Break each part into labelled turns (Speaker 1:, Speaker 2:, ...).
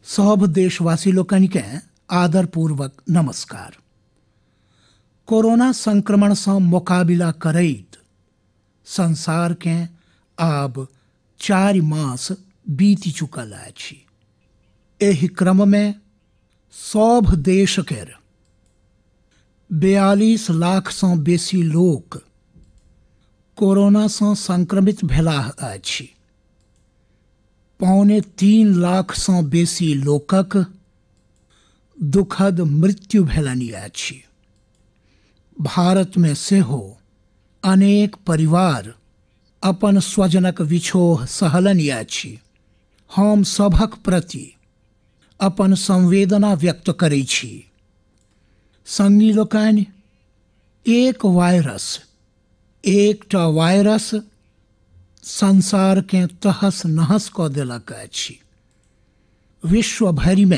Speaker 1: सभ देशवासी लोकनिकेँ आदरपूर्वक नमस्कार। कोरोना संक्रमणसँ मोकाबिला करैत संसारकेँ आब 4 मास बीति चुकल अछि। एहि क्रममे सभ देशकेर 42 लाखसँ बेसी लोक कोरोनासँ संक्रमित भेलाह अछि। 2.75 लाखसँ बेसी लोकक दुखद मृत्यु भेलनि अछि। भारतमे सेहो अनेक परिवार अपन स्वजनक विछोह सहलनि अछि। हम सभक प्रति अपन संवेदना व्यक्त करै छी। संगी लोकनि, एकटा वायरस संसारकेँ तहस नहस कऽ देलक अछि। विश्व भरिमे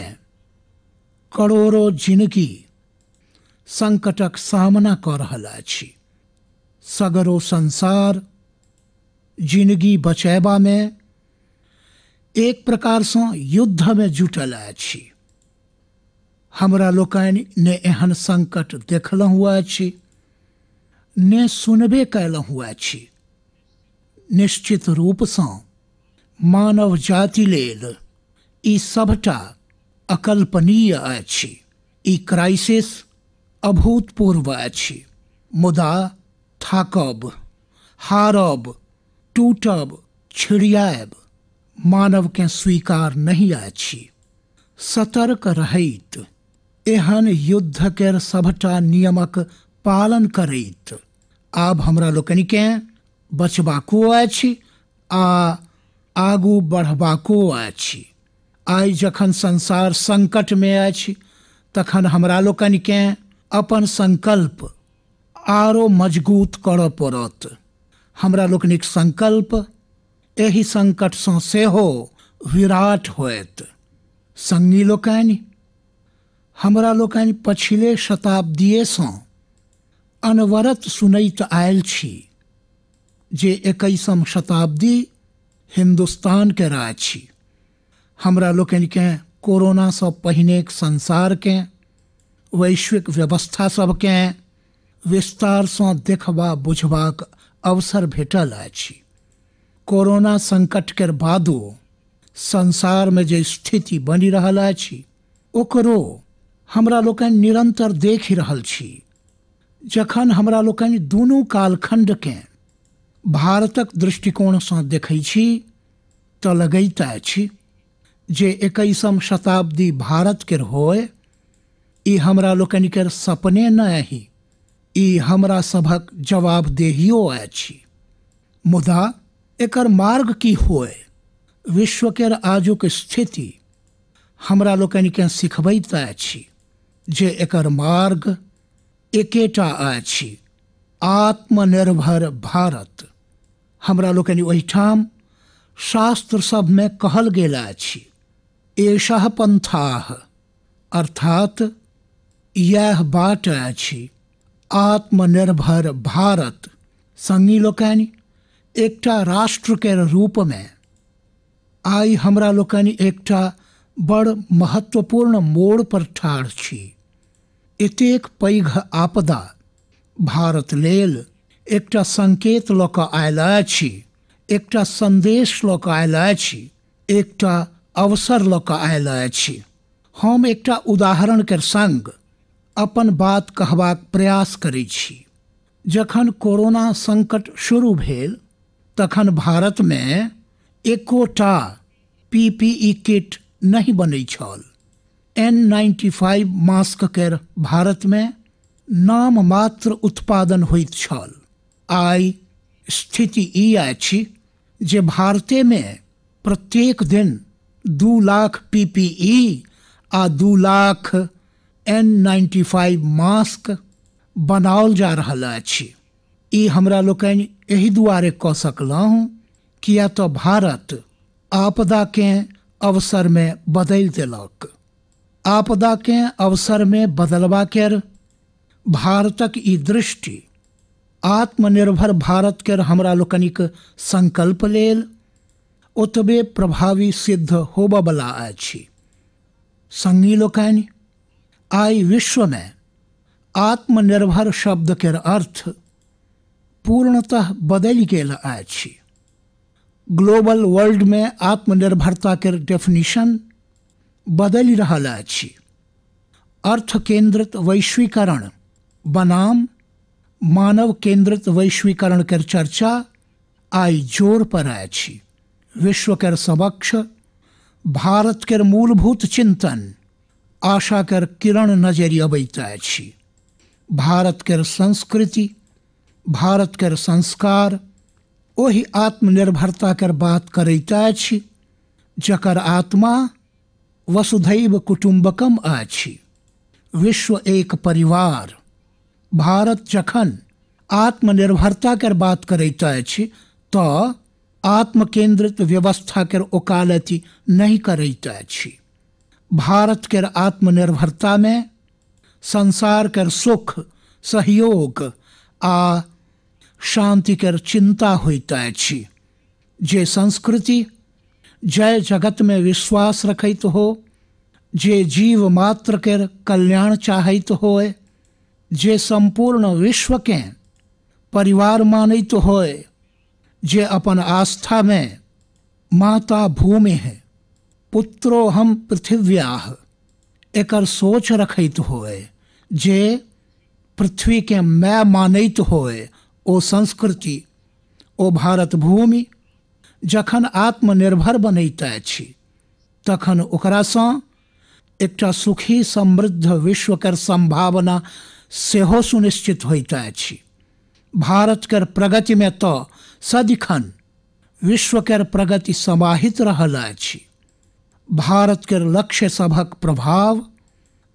Speaker 1: करोड़ों जिनगी संकटक सामना कऽ रहल अछि। सगरो संसार जिनगी बचयबामे एक प्रकारसँ युद्धमे जुटल अछि। हमरा लोकनि ने एहन संकट देखलहुँ अछि ने सुनबे कयलहुँ अछि। निश्चित रूपसँ मानव जाति लेल ई सभटा अकल्पनीय अछि। ई क्राइसिस अभूतपूर्व अछि। मुदा थाकब, हारब, टूटब, छिड़ियाएब मानवकेँ स्वीकार नहि अछि। सतर्क रहैत एहन युद्धकेर सभटा नियमक पालन करैत आब हमरा लोकनिकेँ बचबाको अछि आ आगू बढ़बाको अछि। आइ जखन संसार संकटमे अछि तखन हमरा लोकनिकेँ अपन संकल्प आरो मजगूत करऽ पड़त। हमरा लोकनिक संकल्प एहि संकटसँ सेहो विराट होयत। संगी लोकनि, हमरा लोकनि पछिले शताब्दीएसँ अनवरत सुनैत आयल छी जे 21म शताब्दी हिन्दुस्तानके अछि। हमरा लोकनिकेँ कोरोनासँ पहिनेक संसारकेँ, वैश्विक व्यवस्था सभकेँ विस्तारसँ देखबा बुझबाक अवसर भेटल अछि। कोरोना संकटके बादो संसारमे जे स्थिति बनि रहल अछि ओकरो हमरा लोकनि निरंतर देखि रहल छी। जखन हमरा लोकनि दुनू कालखण्डकेँ भारतक दृष्टिकोणसँ देखै छी तऽ लगैत अछि जे 21म शताब्दी भारतके होय, ई हमरा लोकनिके सपने नहि, ई हमरा सभक जवाबदेहियो अछि। मुदा एकर मार्ग की होय? विश्वकेर आजुक स्थिति हमरा लोकनिकेँ सिखबैत अछि जे एकर मार्ग एकेटा अछि, आत्मनिर्भर भारत। हमरा लोकनि ओहिठाम शास्त्र सभमे कहल गेल अछि, एषः पंथाः, अर्थात इएह बाट अछि, आत्मनिर्भर भारत। संगी लोकनि, एकटा राष्ट्रके रूपमे आइ हमरा लोकनि एकटा बड़ महत्वपूर्ण मोड़ पर ठाढ़ छी। एतेक पैघ आपदा भारत लेल एकटा संकेत लऽ कऽ आयल अछि, एकटा संदेश लऽ कऽ आयल अछि, एकटा अवसर लऽ कऽ आयल अछि। हम एकटा उदाहरणके संग अपन बात कहबाक प्रयास करै छी। जखन कोरोना संकट शुरू भेल तखन भारतमे एकोटा PPE किट नहि बनै छल। N95 mask केर भारतमे नाम मात्र उत्पादन होइत छल। आइ स्थिति ई अछि जे भारतेमे प्रत्येक दिन 2 लाख PPE आ 2 लाख N95 mask बनाओल जा रहल अछि। ई हमरा लोकनि एहि दुआरे कऽ सकलहुँ किया तऽ भारत आपदाकेँ अवसरमे बदलि देलक। आपदाकेँ अवसरमे बदलबाके भारतक ई दृष्टि आत्मनिर्भर भारतके हमरा लोकनिक संकल्प लेल ओतबे प्रभावी सिद्ध होबयवला अछि। संगी लोकनि, आइ विश्वमे आत्मनिर्भर शब्द केर अर्थ पूर्णतः बदलि गेल अछि। ग्लोबल वर्ल्डमे आत्मनिर्भरता केर डेफिनिशन बदलि रहल अछि। अर्थ केंद्रित वैश्वीकरण बनाम मानव केंद्रित वैश्वीकरण केर चर्चा आइ जोर पर अछि। विश्व केर समक्ष भारत केर मूलभूत चिंतन आशा केर किरण नजरि अबैत अछि। भारत केर संस्कृति, भारत केर संस्कार ओहि आत्मनिर्भरता केर बात करैत अछि जकर आत्मा वसुधैव कुटुम्बकम अछि, विश्व एक परिवार। भारत जखन आत्मनिर्भरता केर बात करैत अछि तऽ आत्मकेंद्रित व्यवस्था केर ओकालति नहि करैत अछि। भारत केर आत्मनिर्भरता में संसार केर सुख, सहयोग आ शांति केर चिंता होइत अछि। जे संस्कृति जय जगत में विश्वास रखैत हो, जे जीव मात्र केर कल्याण चाहैत होय, जे संपूर्ण विश्व के परिवार मानैत होय, जे अपन आस्था में माता भूमि है पुत्रो हम पृथिव्याह एकर सोच रखैत होय, जे पृथ्वी के मैं मानैत होय, ओ संस्कृति, ओ भारत भूमि जखन आत्मनिर्भर बनैत अछि तखन ओकरासँ एकटा सुखी समृद्ध विश्व केर संभावना सेहो सुनिश्चित होइत अछि। भारत केर प्रगति में तऽ सदिखन विश्व केर प्रगति समाहित रहल अछि। भारत केर लक्ष्य सभक प्रभाव,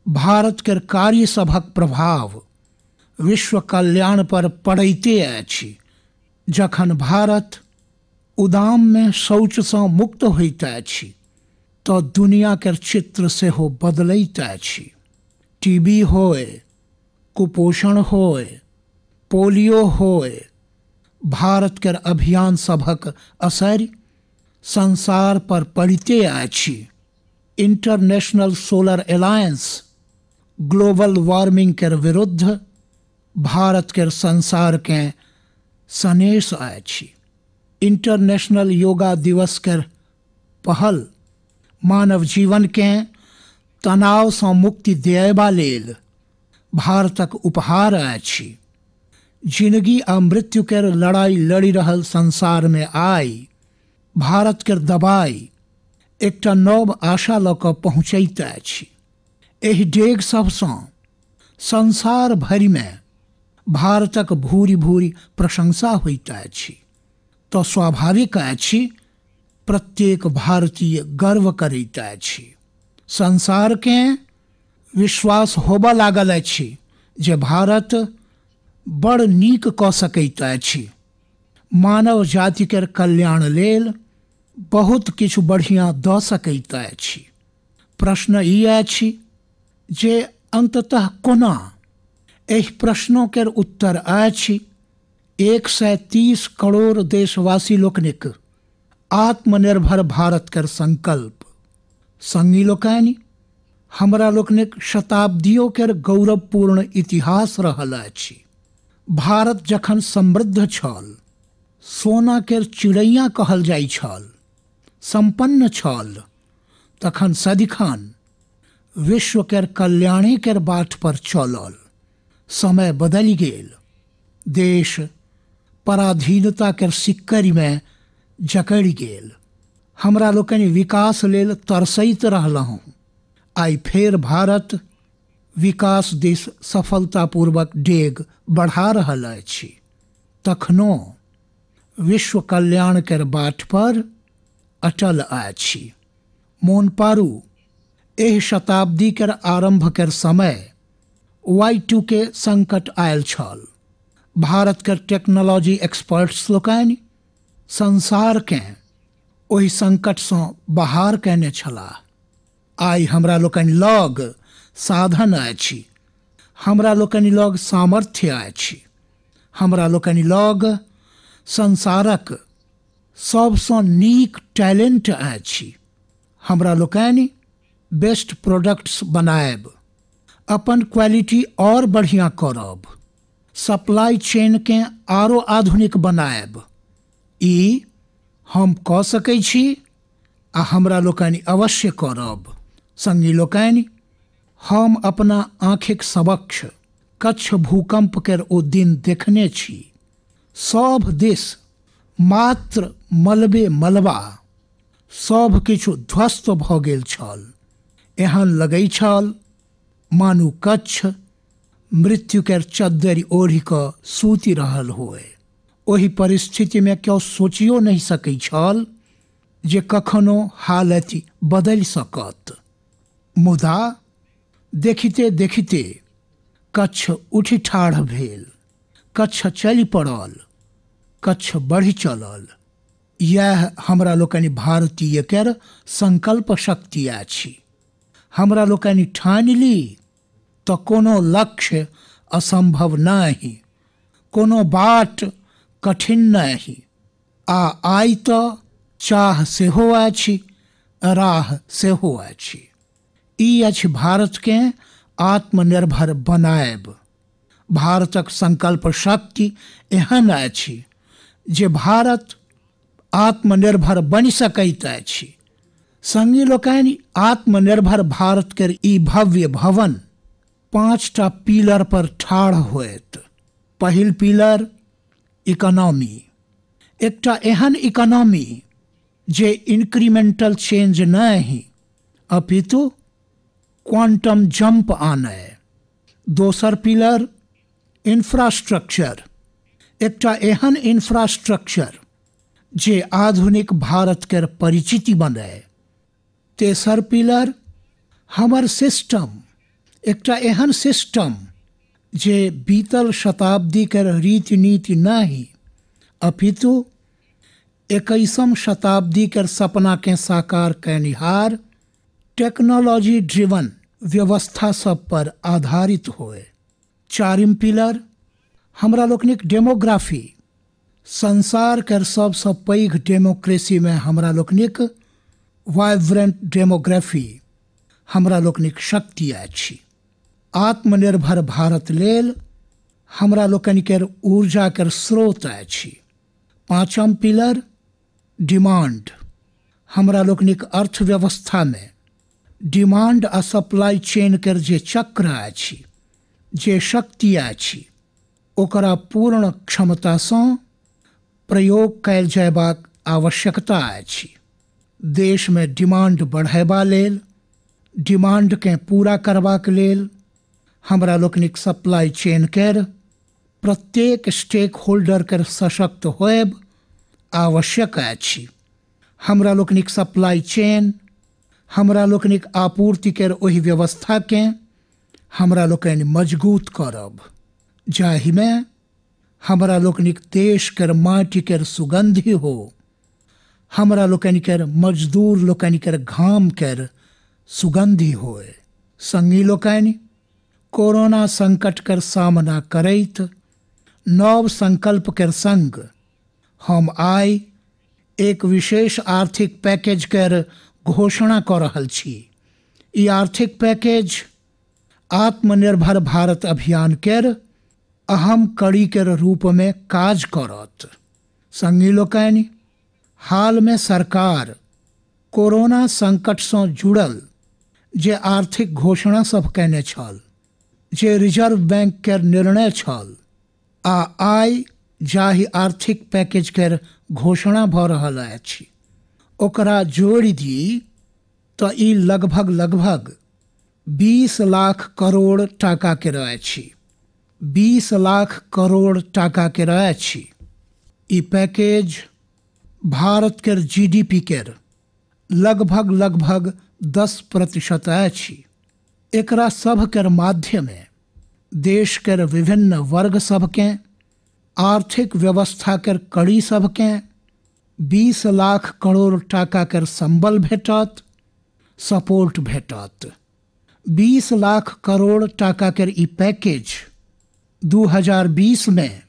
Speaker 1: भारत केर कार्य सभक प्रभाव विश्व कल्याण पर पड़ैते अछि। जखन भारत उदाम में शौचसँ मुक्त होइत अछि तऽ दुनिया केर चित्र सेहो बदलैत अछि। टीबी होय, कुपोषण होय, पोलियो होय, भारत केर अभियान सभक असरि संसार पर पड़िते अछि। International solar alliance global warming केर विरुद्ध भारत केर संसार के सनेश अछि। इंटरनेशनल योगा दिवस केर पहल मानव जीवन के तनावसँ मुक्ति दिअयबा लेल भारतक उपहार अछि। जिनगी आ मृत्यु केर लड़ाई लड़ि रहल संसार में आइ भारत केर दबाई एकटा नव आशा लऽ कऽ पहुँचैत अछि। एहि डेग सभसँ संसार भरिमे भारतक भूरि भूरि प्रशंसा होइत अछि तऽ स्वाभाविक अछि प्रत्येक भारतीय गर्व करैत अछि। संसारकेँ विश्वास होबऽ लागल अछि जे भारत बड़ नीक कऽ सकैत अछि, मानव जाति केर कल्याण लेल बहुत किछु बढ़िआँ दऽ सकैत अछि। प्रश्न ई अछि जे अंततः कोना? एहि प्रश्नों केर उत्तर अछि 130 करोड़ देशवासी लोकनिक आत्मनिर्भर भारत केर संकल्प। संगी लोकनि, हमरा लोकनिक शताब्दियों केर गौरवपूर्ण इतिहास रहल अछि। भारत जखन समृद्ध छल, सोना केर चिड़ैया कहल जाइ छल, संपन्न छल, तखन सदिखन विश्व केर कल्याणे केर बाट पर चलल। समय बदलि गेल, देश पराधीनता केर सिक्करिमे जकड़ि गेल। हमरा लोकनि विकास लेल तरसैत रहलहुँ। आइ फेर भारत विकास दिस सफलतापूर्वक डेग बढ़ा रहल अछि। तखनो विश्व कल्याण केर बाट पर अटल अछि। मोन पारू, एहि शताब्दी केर आरंभ केर समय Y2K संकट आयल छल। भारत केर टेक्नोलॉजी एक्सपर्ट्स लोकनि संसारकेँ ओहि संकटसँ बाहर कयने छलाह। आइ हमरा लोकनि लग साधन अछि, हमरा लोकनि लग सामर्थ्य अछि, हमरा लोकनि लग संसारक सबसँ नीक टैलेंट अछि। हमरा लोकनि बेस्ट प्रोडक्ट्स बनायब, अपन क्वालिटी और बढ़िया करब, सप्लाई चेनकेँ आरो आधुनिक बनायब। ई हम कऽ सकै छी आ हमरा लोकनि अवश्य करब। संगी लोकनि, हम अपना आँखिक समक्ष कच्छ भूकंप केर ओ दिन देखने छी। सभ दिस मात्र मलबे मलबा, सभ किछु ध्वस्त भऽ गेल छल। एहन लगै छल मानू कच्छ मृत्यु केर चद्दरि ओढ़ि कऽ सूति रहल होय। ओहि परिस्थितिमे केओ सोचियो नहि सकै छल जे कखनो हालति बदलि सकत। मुदा देखिते देखिते कच्छ उठि ठाढ़ भेल, कच्छ चलि पड़ल, कच्छ बढ़ि चलल। इएह हमरा लोकनि भारतीय केर संकल्प शक्ति अछि। हमरा लोकनि ठानि ली तऽ कोनो लक्ष्य असंभव नहि, कोनो बाट कठिन नहि। आ आइ तऽ चाह सेहो अछि, राह सेहो अछि। ई अछि भारतकेँ आत्मनिर्भर बनायब। भारतक संकल्प शक्ति एहन अछि जे भारत आत्मनिर्भर बनि सकैत अछि। संगी लोकनि, आत्मनिर्भर भारत केर ई भव्य भवन 5टा पिलर पर ठाढ़ होयत। पहिल पिलर इकोनॉमी, एकटा एहन इकोनॉमी जे इंक्रीमेंटल चेंज नहि अपितु क्वांटम जंप आनय। दोसर पिलर इंफ्रास्ट्रक्चर, एकटा एहन इंफ्रास्ट्रक्चर जे आधुनिक भारत केर परिचिति बनय। तेसर पिलर हमर सिस्टम, एकटा एहन सिस्टम जे बीतल शताब्दी केर रीति नीति नहि अपितु 21वीं शताब्दी केर सपनाकेँ साकार कयनिहार टेक्नोलॉजी ड्रिवन व्यवस्था सब पर आधारित होय। चारिम पिलर हमरा लोकनिक डेमोग्राफी, संसार केर सबसँ पैघ डेमोक्रेसीमे हमरा लोकनिक वाइब्रेंट डेमोग्राफी हमरा लोकनिक शक्ति अछि। आत्मनिर्भर भारत लेल हमरा लोकनि केर ऊर्जा केर स्रोत अछि। पाँचम पिलर डिमांड, हमरा लोकनिक अर्थव्यवस्थामे डिमांड आ सप्लाई चेन केर जे चक्र अछि, जे शक्ति अछि, ओकरा पूर्ण क्षमतासँ प्रयोग कयल जयबाक आवश्यकता अछि। देशमे डिमांड बढ़यबा लेल, डिमांडकेँ पूरा करबाक लेल हमरा लोकनिक सप्लाई चेन केर प्रत्येक स्टेक होल्डर केर सशक्त होयब आवश्यक अछि। हमरा लोकनिक सप्लाई चेन, हमरा लोकनिक आपूर्ति केर ओहि व्यवस्थाकेँ हमरा लोकनि मजगूत करब जाहिमे हमरा लोकनिक देश केर माटि केर सुगंधि हो, हमरा लोकनि केर मजदूर लोकनि केर घाम केर सुगंधि होय। संगी लोकनि, कोरोना संकट केर सामना करैत नव संकल्प केर संग हम आइ एक विशेष आर्थिक पैकेज केर घोषणा कऽ रहल छी। ई आर्थिक पैकेज आत्मनिर्भर भारत अभियान केर अहम कड़ी केर रूपमे काज करत। संगी लोकनि, हालमे सरकार कोरोना संकटसँ जुड़ल जे आर्थिक घोषणा सब कयने छल, जे रिजर्व बैंक केर निर्णय छल आ आइ जाहि आर्थिक पैकेज केर घोषणा भऽ रहल अछि ओकरा जोड़ि दी तऽ ई लगभग लगभग 20 लाख करोड़ टाका केर अछि। 20 लाख करोड़ टाका केर अछि। ई पैकेज भारत केर जीडीपी केर लगभग लगभग 10% अछि। एकरा सब केर माध्यमे देश केर विभिन्न वर्ग सबकेँ, आर्थिक व्यवस्था केर कड़ी सबकेँ 20 लाख करोड़ टाका केर संबल भेटत, सपोर्ट भेटत। 20 लाख करोड़ टाका केर ई पैकेज 2020 में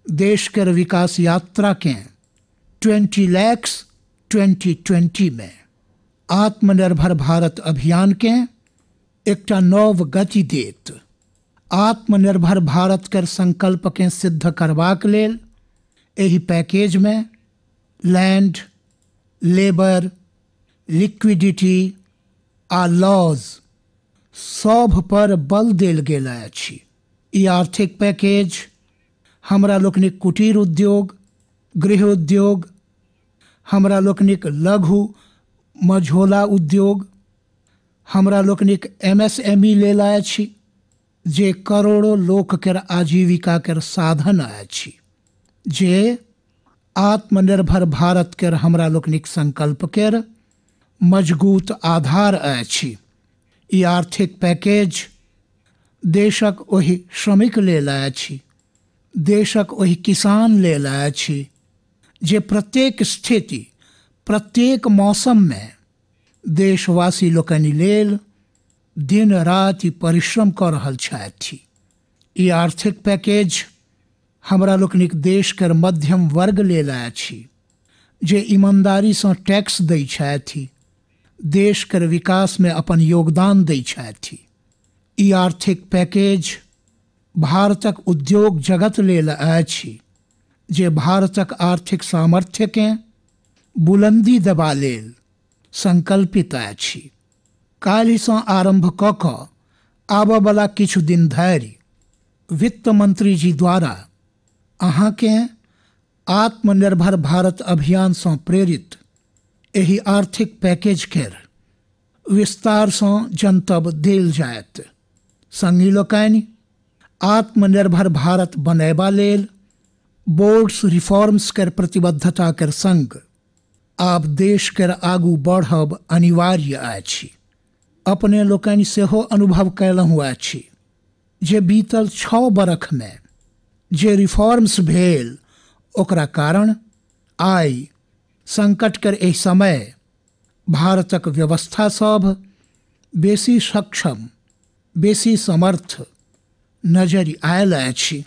Speaker 1: देश केर विकास यात्रा के 20 लाख 2020 में आत्मनिर्भर भारत अभियानकेँ एकटा नव गति देत। आत्मनिर्भर भारत केर संकल्पकेँ सिद्ध करबाक लेल एहि पैकेजमे लैंड, लेबर, लिक्विडिटी आ लॉज सभ पर बल देल गेल अछि। ई आर्थिक पैकेज हमरा लोकनिक कुटीर उद्योग, गृह उद्योग, हमरा लोकनिक लघु मझोला उद्योग, हमरा लोकनिक एमएसएमई लेल अछि, जे करोड़ों लोक केर आजीविका केर साधन अछि, जे आत्मनिर्भर भारत केर हमरा लोकनिक संकल्प केर मजगूत आधार अछि। ई आर्थिक पैकेज देशक ओहि श्रमिक लेल अछि, देशक ओहि किसान लेल अछि, जे प्रत्येक स्थिति, प्रत्येक मौसममे देशवासी लोकनि लेल दिन राति परिश्रम कऽ रहल छथि। ई आर्थिक पैकेज हमरा लोकनिक देश केर मध्यम वर्ग लेल अछि, जे ईमानदारीसँ टैक्स दै छथि, देश केर विकासमे अपन योगदान दै छथि। ई आर्थिक पैकेज भारतक उद्योग जगत लेल अछि, जे भारतक आर्थिक सामर्थ्यकेँ बुलंदी देबा लेल संकल्पित अछि। काल्हिसँ आरम्भ कऽ कऽ आबयवला किछु दिन धरि वित्त मंत्री जी द्वारा अहाँकेँ आत्मनिर्भर भारत अभियानसँ प्रेरित एहि आर्थिक पैकेज केर विस्तारसँ जनतब देल जायत। संगी लोकनि, आत्मनिर्भर भारत बनयबा लेल बोर्ड्स रिफॉर्म्स केर प्रतिबद्धता केर संग आब देश केर आगू बढ़ब अनिवार्य अछि। अपने लोकनि सेहो अनुभव कयलहुँ अछि जे बीतल 6 बरखमे जे रिफॉर्म्स भेल ओकरा कारण आइ संकट केर एहि समय भारतक व्यवस्था सभ बेसी सक्षम, बेसी समर्थ नजरि आयल अछि।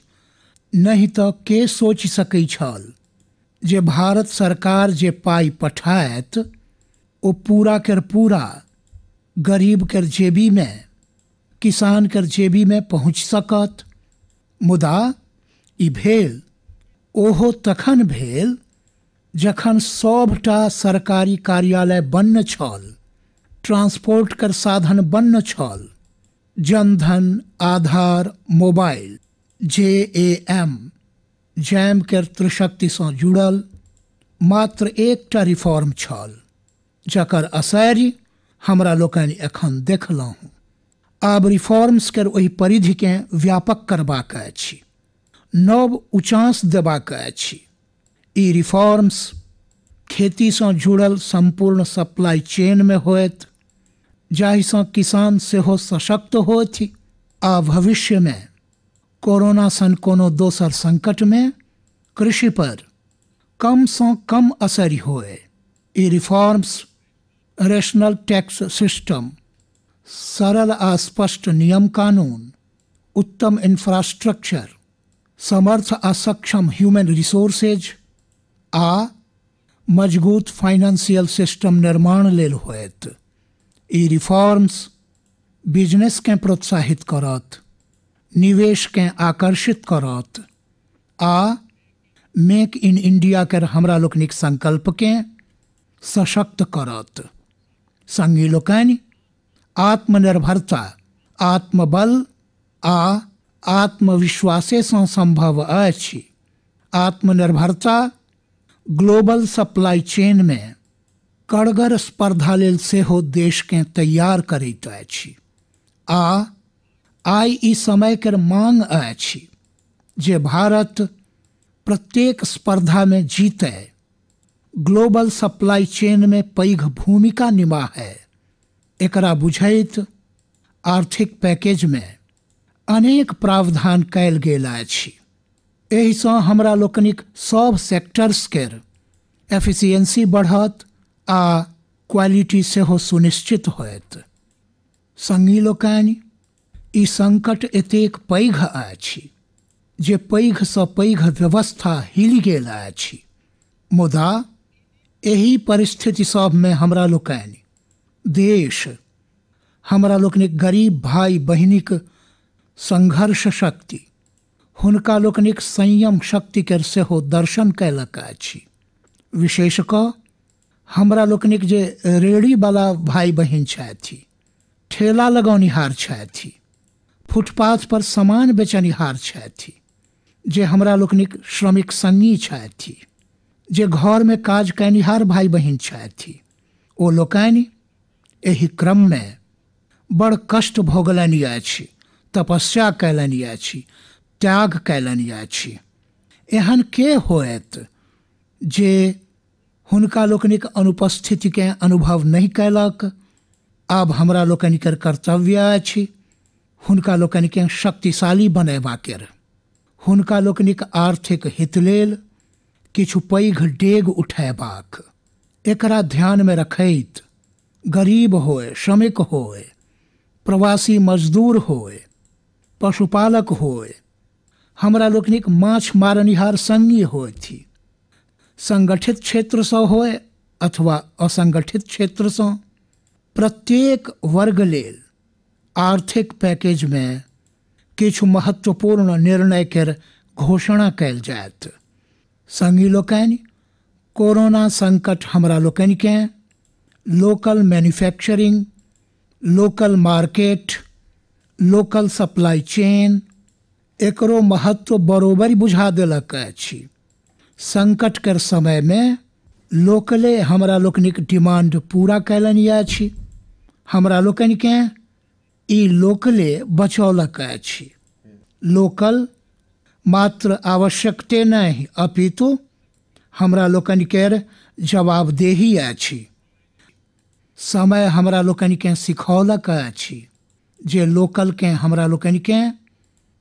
Speaker 1: नहि तऽ के सोचि सकै छल जे भारत सरकार जे पाइ पठायत ओ पूरा केर पूरा गरीब केर जेबीमे, किसान केर जेबीमे पहुँचि सकत। मुदा ई भेल, ओहो तखन भेल जखन सभटा सरकारी कार्यालय बन्न छल, ट्रांसपोर्ट केर साधन बन्न छल, जनधन, आधार, मोबाइल, JAM, jam केर त्रिशक्तिसँ जुड़ल मात्र एकटा रिफॉर्म छल, जकर असरि हमरा लोकनि एखन देखलहुँ। आब रिफॉर्म्स केर ओहि परिधिकेँ व्यापक करबाक अछि, नव उचांस देबाक अछि। ई रिफॉर्म्स खेतीसँ जुड़ल सम्पूर्ण सप्लाई चेनमे होयत, जाहिसँ किसान सेहो सशक्त होथि आ भविष्यमे कोरोना सन कोनो दोसर संकटमे कृषि पर कमसँ कम असरि होय। ई रिफॉर्म्स रेशनल टैक्स सिस्टम, सरल आ स्पष्ट नियम कानून, उत्तम इंफ्रास्ट्रक्चर, समर्थ आ सक्षम ह्यूमन रिसोर्सेज आ मजबूत फाइनेंशियल सिस्टम निर्माण लेल होयत। ई रिफॉर्म्स बिजनेसकेँ प्रोत्साहित करत, निवेशकेँ आकर्षित करत आ मेक इन इंडिया केर हमरा लोकनिक संकल्पकेँ सशक्त करत। संगी लोकनि, आत्मनिर्भरता आत्मबल आ आत्मविश्वासेसँ संभव अछि। आत्मनिर्भरता ग्लोबल सप्लाई चेनमे कड़गर स्पर्धा लेल सेहो देशकेँ तैयार करैत अछि आ आइ ई समय केर मांग अछि जे भारत प्रत्येक स्पर्धामे जीतय, ग्लोबल सप्लाई चेनमे पैघ भूमिका निमाहय। एकरा बुझैत आर्थिक पैकेजमे अनेक प्रावधान कयल गेल अछि। एहिसँ हमरा लोकनिक सभ सेक्टर्स केर एफिशिएंसी बढ़त आ क्वालिटी सेहो सुनिश्चित होयत। संगी लोकनि, ई संकट एतेक पैघ अछि जे पैघसँ पैघ व्यवस्था हिलि गेल अछि, मुदा एहि परिस्थिति सभमे हमरा लोकनि देश हमरा लोकनिक गरीब भाई बहिनिक संघर्ष शक्ति, हुनका लोकनिक संयम शक्ति केर सेहो दर्शन कयलक अछि। विशेष कऽ हमरा लोकनिक जे रेहड़ी वाला भाई बहिन छथि, ठेला लगौनिहार छथि, फुटपाथ पर सामान बेचनिहार छथि, जे हमरा लोकनिक श्रमिक संगी छथि, जे घरमे काज कयनिहार भाई बहिन छथि, ओ लोकनि एहि क्रममे बड़ कष्ट भोगलनि अछि, तपस्या कयलनि अछि, त्याग कयलनि अछि। एहन के होयत जे हुनका लोकनिक अनुपस्थितिकेँ अनुभव नहि कयलक? आब हमरा लोकनिक कर्तव्य अछि हुनका लोकनिकेँ शक्तिशाली बनयबाक, हुनका लोकनिक आर्थिक हित लेल किछु पैघ डेग उठयबाक। एकरा ध्यानमे रखैत गरीब होय, श्रमिक होय, प्रवासी मजदूर होय, पशुपालक होय, हमरा लोकनिक माछ मारनिहार संगी होथि, संगठित क्षेत्रसँ होय अथवा असंगठित क्षेत्रसँ, प्रत्येक वर्ग लेल आर्थिक पैकेजमे किछु महत्वपूर्ण निर्णय केर घोषणा कयल जायत। संगी लोकनि, कोरोना संकट हमरा लोकनिकेँ local manufacturing, local market, local supply chain एकरो महत्व बरोबरि बुझा देलक अछि। संकट केर समयमे लोकले हमरा लोकनिक डिमांड पूरा कयलनि अछि, हमरा लोकनिकेँ ई लोकले बचौलक अछि। लोकल मात्र आवश्यकते नहि अपितु हमरा लोकनि केर जवाबदेही अछि। समय हमरा लोकनिकेँ सिखौलक अछि जे लोकलकेँ हमरा लोकनिकेँ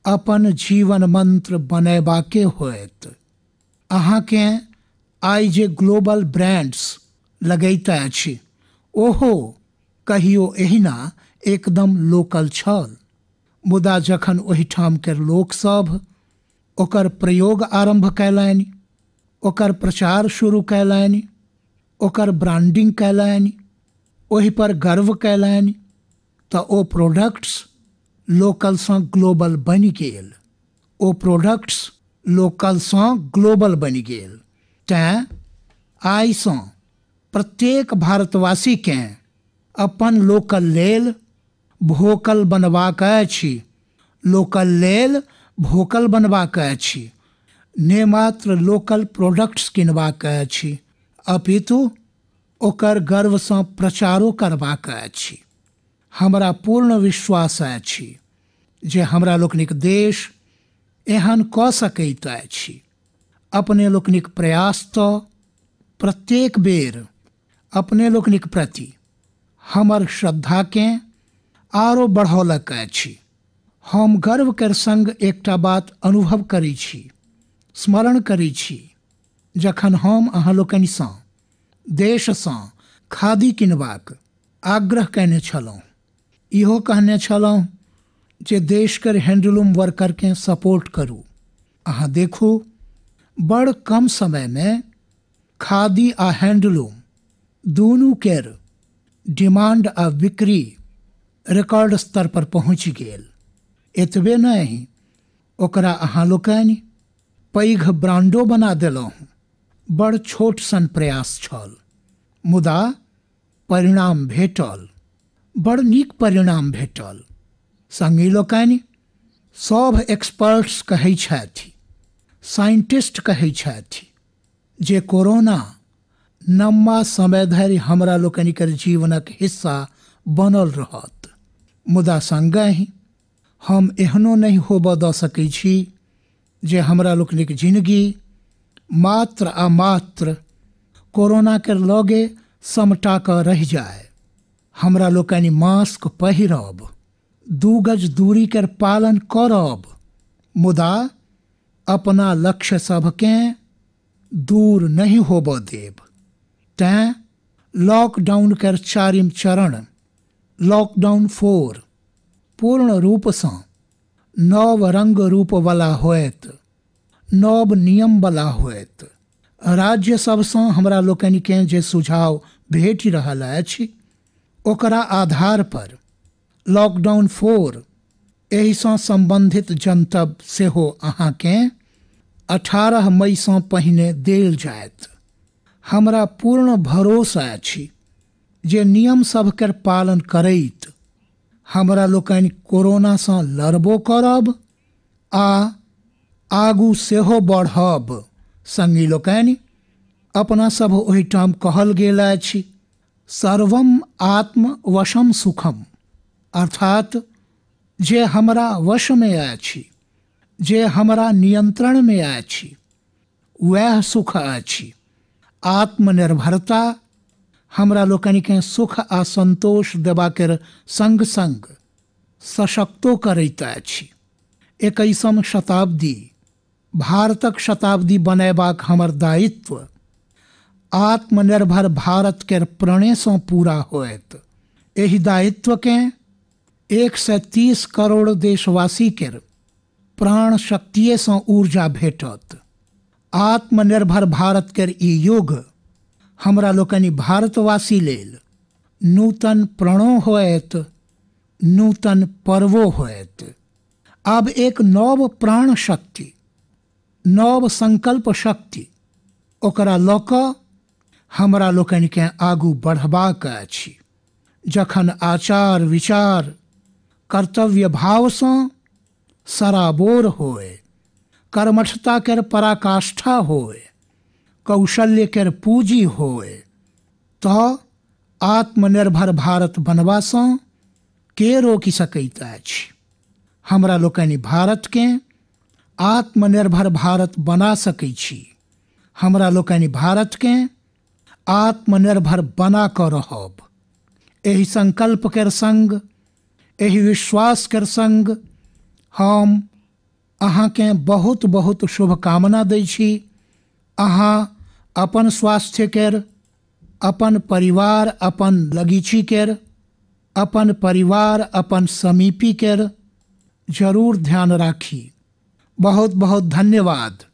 Speaker 1: अपन जीवन मंत्र बनयबाके होयत। अहाँकेँ आइ जे ग्लोबल ब्रांड्स लगैत अछि, ओहो कहियो एहिना एकदम लोकल छल, मुदा जखन ओहिठाम के लोकसभ ओकर प्रयोग आरम्भ कयलनि, ओकर प्रचार शुरू कयलनि, ओकर ब्रांडिंग कयलनि, ओहिपर गर्व कयलनि, तऽ ओ प्रोडक्ट्स लोकलसँ ग्लोबल बनि गेल। ओ प्रोडक्ट्स लोकलसँ ग्लोबल बनि गेल। तैँ आइसँ प्रत्येक भारतवासीकेँ अपन लोकल लेल भोकल बनबाक अछि, लोकल लेल भोकल बनबाक अछि। ने मात्र लोकल प्रोडक्ट्स किनबाक अछि अपितु ओकर गर्वसँ प्रचारो करबाक अछि। हमरा पूर्ण विश्वास अछि जे हमरा लोकनिक देश एहन कऽ सकैत अछि। अपने लोकनिक प्रयास तऽ प्रत्येक बेर अपने लोकनिक प्रति हमर श्रद्धाकेँ आरो बढ़ौलक अछि। हम गर्व केर संग एकटा बात अनुभव करै छी, स्मरण करै छी, जखन हम अहाँ लोकनिसँ देशसँ खादी किनबाक आग्रह कयने छलहुँ, इहो कहने छलहुँ जे देशके हैंडलूम वर्करकेँ सपोर्ट करू। अहाँ देखू, बड़ कम समयमे खादी आ हैंडलूम दुनू केर डिमांड आ बिक्री रिकॉर्ड स्तर पर पहुँचि गेल। एतबे नहि, ओकरा अहाँ लोकनि पैघ ब्रांडो बना देलहुँ। बड़ छोट सन प्रयास छल, मुदा परिणाम भेटल, बड़ नीक परिणाम भेटल। संगी लोकनि, सभ एक्सपर्ट्स कहै छथि, साइंटिस्ट कहै छथि जे कोरोना लम्बा समय धरि हमरा लोकनिक जीवनक हिस्सा बनल रहत, मुदा संगहि हम एहनो नहि होबऽ दऽ सकै छी जे हमरा लोकनिक जिनगी मात्र आ मात्र कोरोनाके लगे समटा कऽ रहि जाय। हमरा लोकनि मास्क पहिरब, 2 गज दूरीके पालन करब, मुदा अपना लक्ष्य सभकेँ दूर नहि होबऽ देब। तैँ लॉकडाउन केर चारिम चरण, लॉकडाउन 4, पूर्ण रूपसँ नव रंग रूपवला होयत, नव नियमवला होयत। राज्य सभसँ हमरा लोकनिकेँ जे सुझाव भेटि रहल अछि ओकरा आधार पर लॉकडाउन 4 एहिसँ सम्बन्धित जनतब सेहो अहाँकेँ 18 मईसँ पहिने देल जायत। हमरा पूर्ण भरोस अछि जे नियम सभके पालन करैत हमरा लोकनि कोरोनासँ लड़बो करब आ आगू सेहो बढ़ब। संगी लोकनि, अपना सब ओहिठाम कहल गेल अछि सर्वम आत्म वशम सुखम, अर्थात जे हमरा वशमे अछि, जे हमरा नियंत्रणमे अछि, वएह सुख अछि। आत्मनिर्भरता हमरा लोकनिकेँ सुख आ संतोष देबाक संग संग सशक्तो करैत अछि। 21म शताब्दी भारतक शताब्दी बनयबाक हमर दायित्व आत्मनिर्भर भारत के प्रणयसँ पूरा होयत। एहि दायित्वकेँ 130 करोड़ देशवासी के प्राण शक्तिएसँ ऊर्जा भेटत। आत्मनिर्भर भारत के ई युग हमरा लोकनि भारतवासी लेल नूतन प्रणो होयत, नूतन पर्वो होयत। आब एक नव प्राण शक्ति, नव संकल्प शक्ति ओकरा लऽ कऽ हमरा लोकनिकेँ आगू बढ़बाक अछि। जखन आचार विचार कर्तव्य भावसँ सराबोर होए, कर्मठता केर पराकाष्ठा होए, कौशल्य केर पूँजी होए, तऽ आत्मनिर्भर भारत बनबासँ के रोकि सकैत अछि? हमरा लोकनि भारतकेँ आत्मनिर्भर भारत बना सकै छी। हमरा लोकनि भारतकेँ आत्मनिर्भर बना कऽ रहब। एहि संकल्प केर संग, एहि विश्वास केर संग हम अहाँकेँ बहुत बहुत शुभकामना दै छी। अहाँ अपन स्वास्थ्य केर, अपन परिवार, अपन लगीची केर, अपन परिवार, अपन समीपी केर जरूर ध्यान राखी। बहुत बहुत धन्यवाद।